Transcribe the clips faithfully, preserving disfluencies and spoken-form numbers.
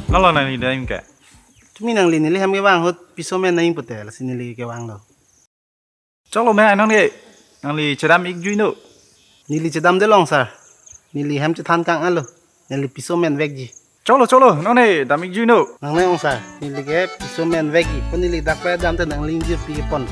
Nolo nangli dam ke? Tumi nangli neli hem kevang ahut piso men nangji pute lasi neli kevanglo. Choklo me anong ke. Nangli chedam-ik juino. Neli chedamde long sir. Neli hem chethan kang alo. Neli piso men vekji. Choklo choklo, nongne dam-ik juino. Nangne ong sir. Neli ke piso men vekji. Ko neli dak pe dam te nangli ingjirpi pon.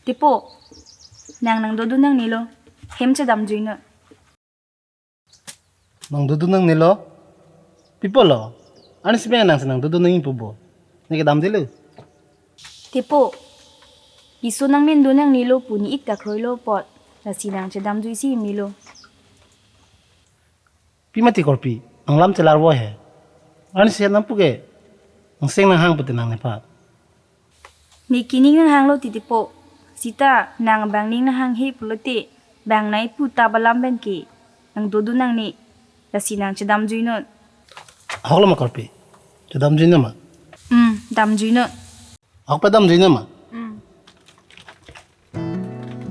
Tipo, nang nangdodun nangnelo, hem chedam juino. Nangdodun nangnelo? Pi apotlo? Ansi me nangsi nangdodun nangji pu bo. Ne kedamdelo. Tipo, piso nangmendun nangnelo pu ne-ik ta kroilo apot, lasi nang chedam juisi melo. Pi mati korpi, nang lam chelarvo he. Ansi nangpu ke, nangseng nanghang pute nangne pha. Ne kining nanghanglo titipo. Sita nang bang ning nanghanghe pulote, bang nai pu ta balam pen ke nangdodun nangne, lasi nang chedam juinon. Ahok lo ma korpi? Chedam juinon ma? Hmm, dam juinon. Ahok pe dam juinon ma? Hmm.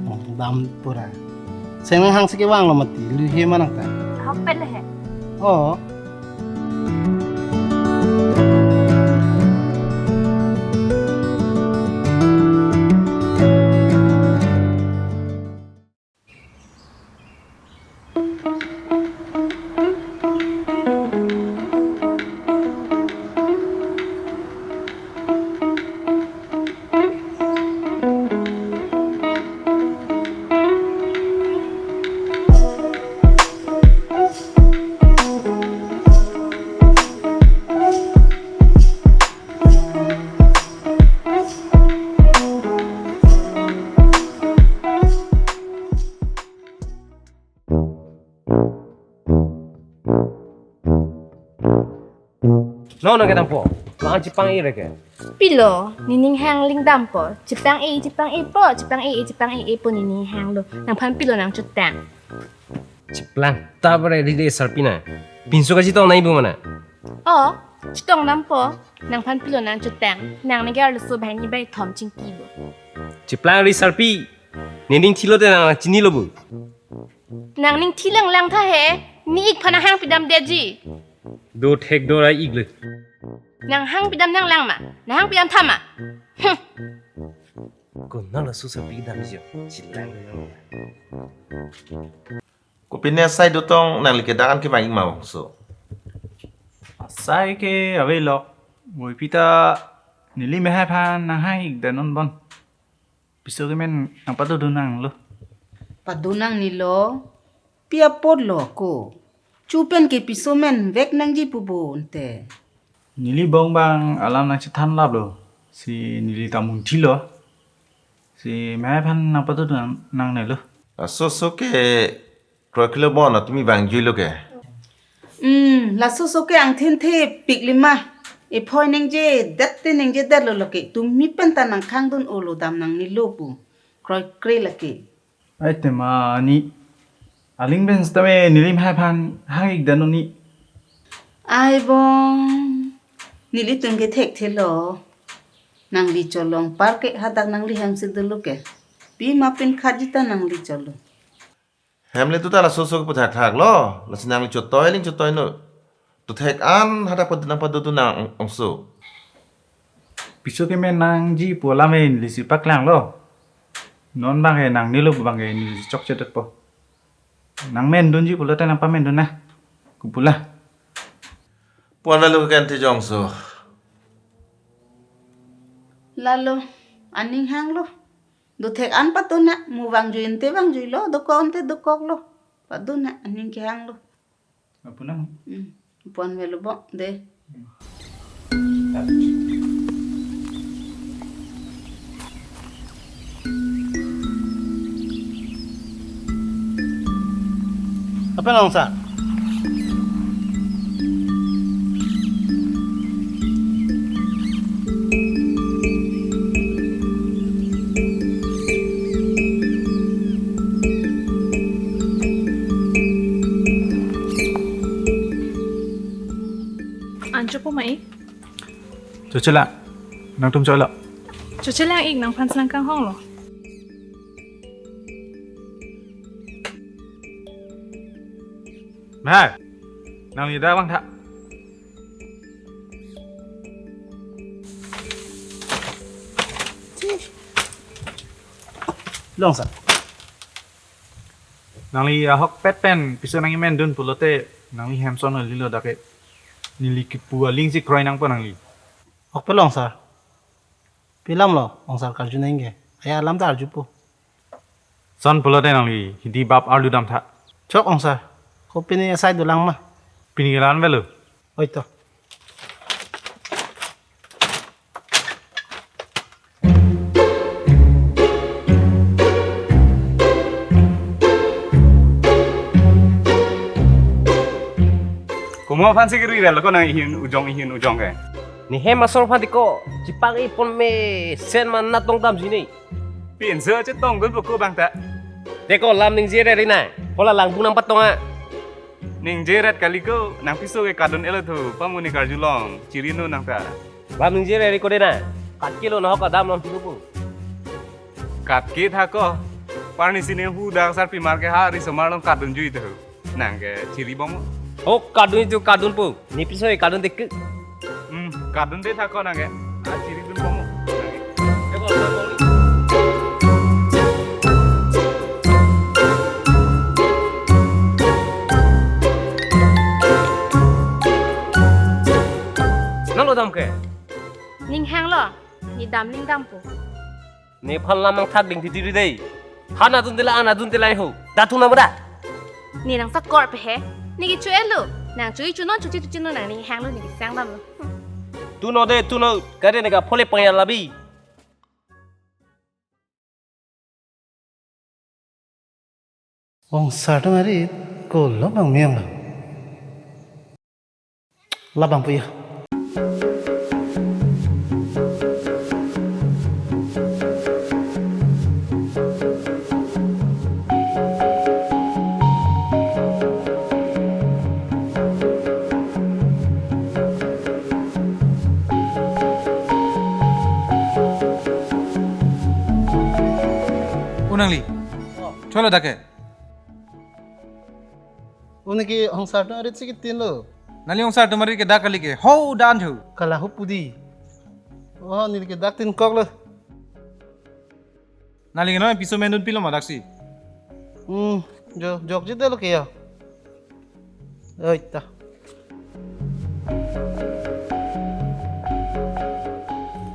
Oh, dam pura. Seng nanghangsi kevanglo mati, luihe ma nangta. Ahok pe le he. Oh. No, no, kedampo. Bang chipang-i re ke. Pilo, nening hang ling dampo. Chipang-i, chipang-ipo, chipang-i, chipang-ipo nening hanglo. Nangphan pilo nangchotang. Chiplang ta bare di de sarpi na. Pinso kachetong nai bu mana? Oh, chetong dampo. Nangphan pilo nangchotang. Nang neke arloso banghini bai thom chingki bo. Chiplang ri sarpi. Nening thilo te nang chinilo bu. Nangning thi langlang tha he. Ne-ik aphan nanghang pidamdeji. Do thek do ra-ik le. Nanghang pidam nanglang ma? Nanghang pidam tha ma? Hmm. Ko nang laso sarpi damji. Chiplang. Kopine asai dotong nangli kedak an kevang-ik ma bangso? Asai ke avelok. Voipi ta neli mehai aphan nanghang-ik det non bon. Piso kemen nangpadodun nanglo. Padun nangnelo. Pi apotlo ko? Chu pen ke piso men vek nangji pu bo ante. Neli bong bang alam nangchethan laplo. Si neli ta mungthilo. Si mehai aphan nangpadodun nang, nangnelo. Laso so ke kroikre lo bon, tumi vangjuilo ke. Hmm, laso so ke angthin thepik lima. Ephoi ningjedet te ningjedetlo lake. Tumi pen ta nangkhangdun-olo dam nangnelo pu. Kroikre lake. Ai tema ni. Aling pen sitame neli mehai aphan hang-ik det non ni. Ai bong. Nelitum ke thekthelo. Nangli cholong par ke hadak nangli hem si dolo ke. Pima pinkhatji ta nangli cholo. Hem le tu ta laso so ke puthak thak lo. Lasi nangli chotoi ling chotoi no. Dothek an hadak pad nangpadodun nang ong-, ongso. Piso kemen nangji pu alam e neli si paklanglo. Non bang ke nangnelo bang ke neli chokchedetpo. Nangmendunji pulote nangpamendun na. Kupula. Pon lalu ke ante jongso. Lalo, aning hanglo. Dothek an padun na, mo vangjui ante vangjuilo, dokok ante dokoklo. Padun na, aning kehanglo. Apunang? Hmm. Pon velo bo, de. Apa nang sa? An chopo ma-ik? Chochelang. Nangtum cholo. Chochelang-ik, nangphan si nangkanghonglo. Mehai, nangli dak vangtha. Long sa. Nangli ahokpet pen piso nangmendun pulote nangli hem son lilo dak ke. Neli kipu aling si kroi nangpo nangli. Ahokpet long sa. Pi alam lo, ongsar karju nangji ke. Aya alam ta arjupo. Son pulote nangli hidi bap arlu damtha. Chok ongsar. Ko pini asai dolang ma? Pini ke la-an avelo. Oi to. Komat aphan si kiri relo ko nang ihin ujong ihin ujong ke. Ne hem asor aphan ti ko chipang-i pon mesen ma natong damji ne. Pinso chetongdun po ko bang ta. Te ko lam ningje ret ri nang. Ko la langbung nangpatong a. Ningje ret kali ko, nang piso ke kadun-etlo thu, pamu ne karjulong, chiri non nang ta. Lam ningje ret ri ko de nang. Katke lo nahok adam lam piso po. Katke tha ko. Parni si ne hu dak sarpimar ke ha risomar along kadunjui thu. Nang ke chiri bom. Oh, kadun itu kadun po. Ne piso ke kadun dek. Hmm, kadun de tha ko nang ke. Ah, chiri dun bom. Nang ke. Eh, bom, bom, bom. Nang lo dam ke? Ning hanglo, ne dam ling dampo. Nephan lam nangthak ding titi ri dei. Han adun tila an adun tila ho. Dak thu nang bada. Ne nang sakor pe he. Ne ke chu-etlo. Nang chu-i chunon chuchi chuchi non nang ne hanglo ne ke sang damlo. Tuno de tuno. Kade ne ka phole panya labi. Ongsar atum arit kolo bang miyang bang. Labang puya. O nangli. Cholo dak ke. O ne ke ongsar atum arit si kitin lo. Nangli ongsar atum arit ke dak kali ke. Ho dan thu. Kala ho pudi. Oh, neli ke dak tin kok lo. Nangli ke non piso mendun pilo ma dak si. Hmm, jo, jokji de lo ke ya. Oi ta.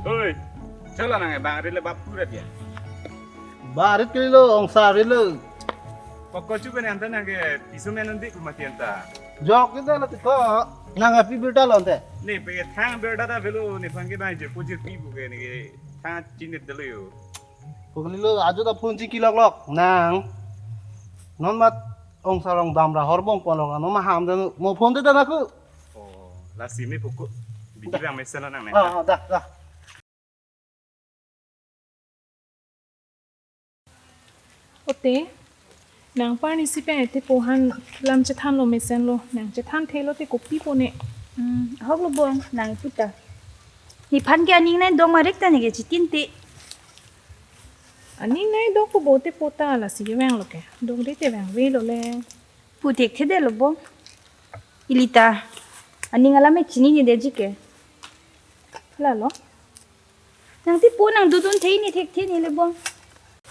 Oi, cholo nang bang rit le bap kurat ya. Bang rit kali lo, ongsar rit lo. Pokok chu ben anta nang ke piso mendun di kumati anta. Jokji de lo tiko, nang api birta lo ante. Ne pe thang birta ta avelo nephan ke nang jirpo jirpi pu ke ne ke thang chinit de lo yo. Pokok lo ajo ta phone chingki lok lok nang. Non mat ongsar along dam ra horbong pon lok non ma ham de mo phone de ta nangku. Oh, lasi me pokok. Bidi bang mesen lo nang ne. Ah, ah, da, da. Ote, nang parni si pen ete po han lam chethan lo mesen lo, nang chethan thelo te kopi po ne. Hmm, ahok lo bong, nang puta. Nephan ke aning nai dong marik ta ne ke chitin te. Aning nai dong po bo te po ta lasi ke vang lo ke. Dong de te vang ve lo le. Pu thekthe de lo bong. Ili ta. Aning alam me chinine de ji ke. La lo. Nang ti po nang dodun thei ne thekthe ne le bong.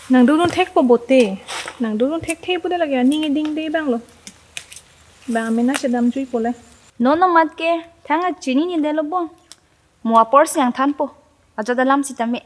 Nang dodun thek po bo te. Nang dodun thekthe po de lake aning eding de bang lo. Bang mena chedam jui po le. Non non mat ke thang a chinine de lo bong. Mo apor si nangthan po. Ajo dalam sitame.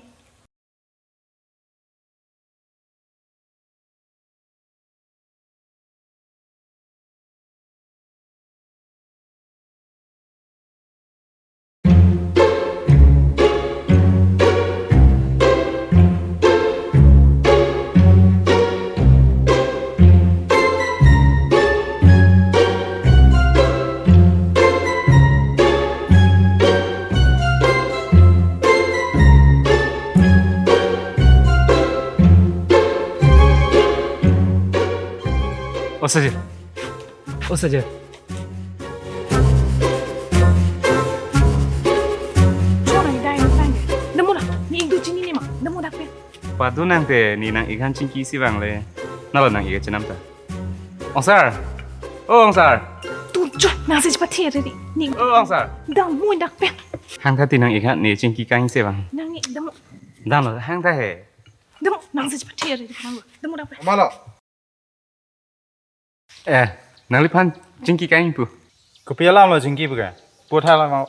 O Sajir. O Sajir. Chona idai ni sang. Damo la, ne ingdu chinine ma. Damo dak pen. Padu nang te, ne nang-ik aphan chingki si vangle. Nalo nang-ik chenam ta. Ongsar. O Ongsar. Tu cho, nangsi chepathe re di. Ne. O Ongsar. Damo dak pen. Hang tha ti nang-ik aphan ne chingki kang si vang. Nang ne damo. Damo hang tha he. Damo, nangsi chepathe re di. Damo dak pen. Malo. Eh, nangliphan chingki kang pu. Kopi alam lo chingki pu ke? Pu tha la mau.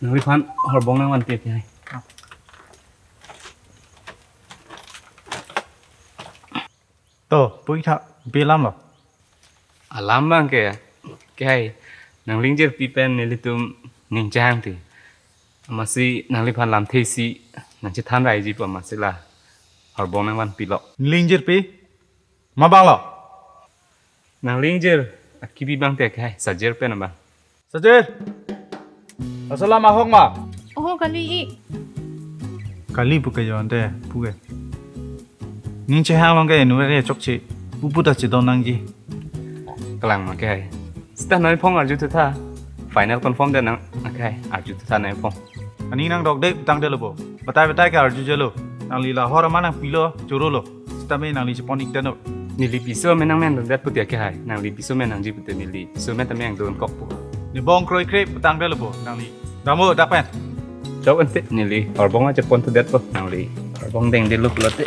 Nangliphan horbong nangvanpi ke hai. To, pu ik tha, pi alam lo. Alam abang ke, ke hai, nangli ingjirpi pen nelitum ning chehang ti. Amatsi nangliphan lamthe isi nangchethan raiji pu amatsi la horbong nangvanpi lo. Neli ingjirpi? Ma abang lo? Nangli ingjir akibi abang te ke hai, Sajir pen abang. Sajir. Laso alam ahok ma? Oh, kali ik. Kali pu ke jo ante, pu ke. Ning chehang along ke inut ke chokche. Pu pu ta chedon nangji. Kalang ma ke hai. Seta nangli phong arju thu tha. Final confirm det nang ke hai. Arju thu tha nangli phong. Aning nangdok det, tangdet lo bo. Batai batai ke arju jelo. Nangli la hor ma nangpilo, choro lo. Seta me nangli chepon ik det no. Neli piso me nangmen det pu ti ke hai. Nangli piso me nangji pu ti neli piso me tame nangdon kok pu. Ne bong kroikre pu tangdet lo bo nangli. Damo dak pen. Chok ante neli horbong chepon thu det po nangli. Horbong dengdet lo pulote.